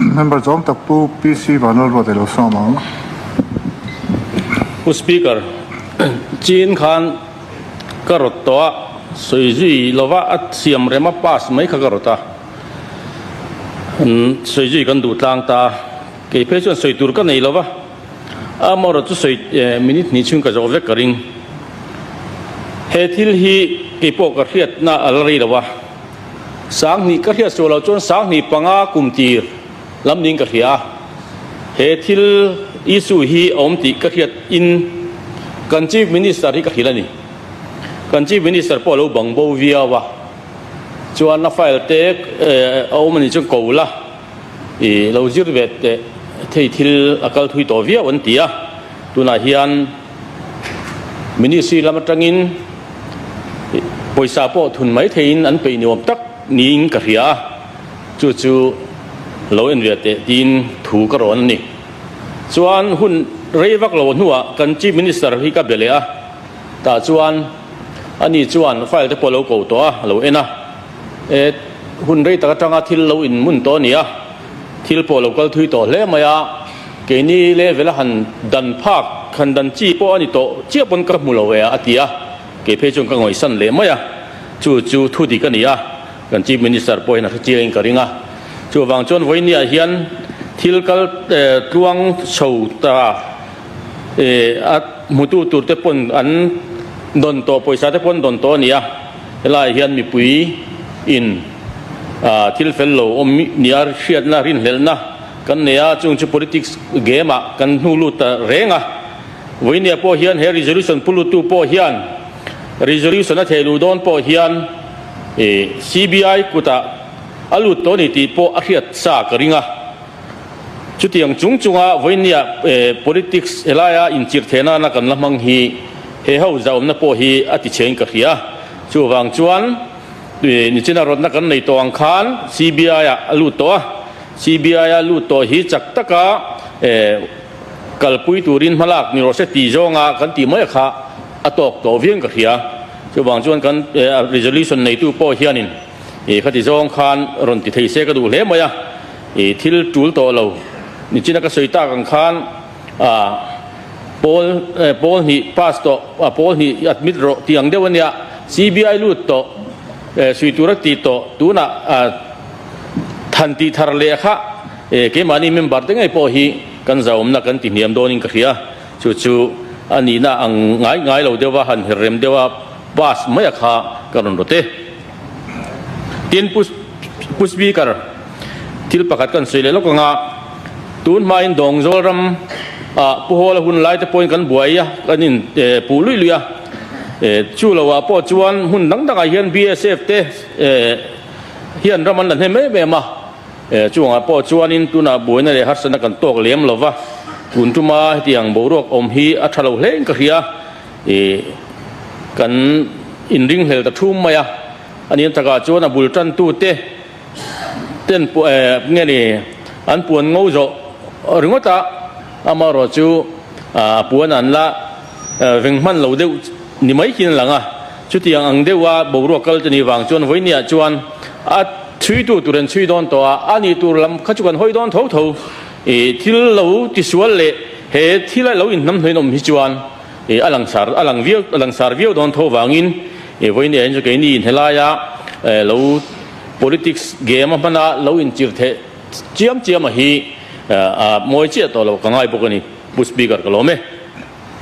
Member zawng tak Pu PC Vanlalruat ilo sawm ang. Pu Speaker, Chin khan ka rawt tawh a, sawi zui lova a siam rem a pass mai kha ka rawt a, sawi zui kan duh tlang ta. Kei phei chuan sawi tur ka nei lova, amaherawh chu sawi minute hnih chhung ka zawh vek ka ring. He thil hi kei pawh ka hriatna a la rei lo a, Sanghnih ka hriat suah loh chuan sanghnih panga kum tir lam niin ka hria a, he thil issue hi a awm tih ka hriat in kan Chief Minister hi ka hrilh a ni. Kan Chief Minister pawh a lo bang bo viau a, chuan a file te a awm a nih chuan ko la i lo zir ve teh thei thil a kal thui tawh viau an ti a, tunah hian Ministry lam atangin pawisa pawh thun mai theiin an peih nuam tak niin ka hria a, chu chu lo en ve teh tiin thu ka rawn a ni. Chuan hun rei vak lo hnuah kan Chief Minister hi ka be leh a, tah chuan ani chuan file te pawh a lo ko tawh a, a lo en a, e hun rei tak atanga thil lo inmun tawh a ni a, thil pawh a lo kal thui tawh hle mai a, Keini level a han dan phak, han dan chi pawh a ni tawh chiah pawn ka hmu lo e a ti a, kei phei chuan ka ngawihsan leh mai a, chu chu thu dik a ni a, kan Chief Minister pawh hian a hre chiangin ka ring a. Chuvang chuan vawinia hian thil kal tluang chho ta a hmutu tur te pawn an dawn tawh, pawisa te pawn dawn tawh a ni a, helaiah hian mipui in thil fel lo awm nia hriatna rinhlelhna Kan nei a, chung chu politics game ah kan hnu lut ta reng a. Vawinia pawh hian he resolution pu luttu pawh hian resolution a thei luh dawn pawh hian CBI kutah a lut tawh a ni tih pawh a hriat sa ka ring a. Chutiang chung chunga vawinia politics helaia inchirh theh nana kan la hmang hi he ho zahawmna pawh hi a ti chhein ka hria. Chuvang chuan nichina rawtna kan nei tawh ang khan CBI ah a lut tawh a. CBI-a lut tawh hi chak taka kalpui turin hmalak ni rawh se tih zawnga kan tih mai a kha a tawk tawh viang ka hria. Chuvang chuan kan resolution neitu pawh hianin khati zawng khan rawn ti thei se ka duh hle mai a, thil tul tawh lo nichina ka sawi tak ang khan pawl pawl hnih pass tawh pawl hnih admit rawh tih ang deuh a nia. CBI lut tawh sui tura tih tawh tunah Than tih thar leh kha keimahni member te ngei pawh hi kan zahawmna kan ti hniam dawnin ka hria. Chu chu a nihna ang ngai ngai lo deuha han her rem deuha pass mai a kha ka rawn rawt e. Tin, Pu Pu Speaker, thil pakhat kan sawi leh lawk anga tun hmain Dawngzawl ram ah Pu Hawla hun lai te pawhin kan buai a, kan in puh luih luih a. Chu loah pawh chuan hmun dang dangah hian BSF te Hian ram an la hnem em em a, chungah pawh chuanin tunah buaina leh harsatna kan tawk lem lo va, tun tuma hetiang boruak awm hi a tha lo hlein ka hria, kan inringhlel ta thum mai a, a nih takah chuan a bul tantute ten nge ni an puan ngo zawh ringawt a, amaherawh chu a puan an la veng hman lo deuh ni mai khian a lang a. Chutiang ang deuha boruak kal te ni vang chuan vawinia chuan a chhuitu tur an chhui dawn tawh a, a nih tur lam kha chu kan hawi dawn tho tho. I thil lo tisual leh he thila lo inhnamhnawih awm hi chuan i a langsar a lang viau a langsar viau dawn tho vangin i vawinia hian chu keini in helaia lo politics game a hmana lo inchirh theh chiam chiam a hi a mawi chiah tawh loh ka ngai bawk a ni. Pu Speaker ka lawm e.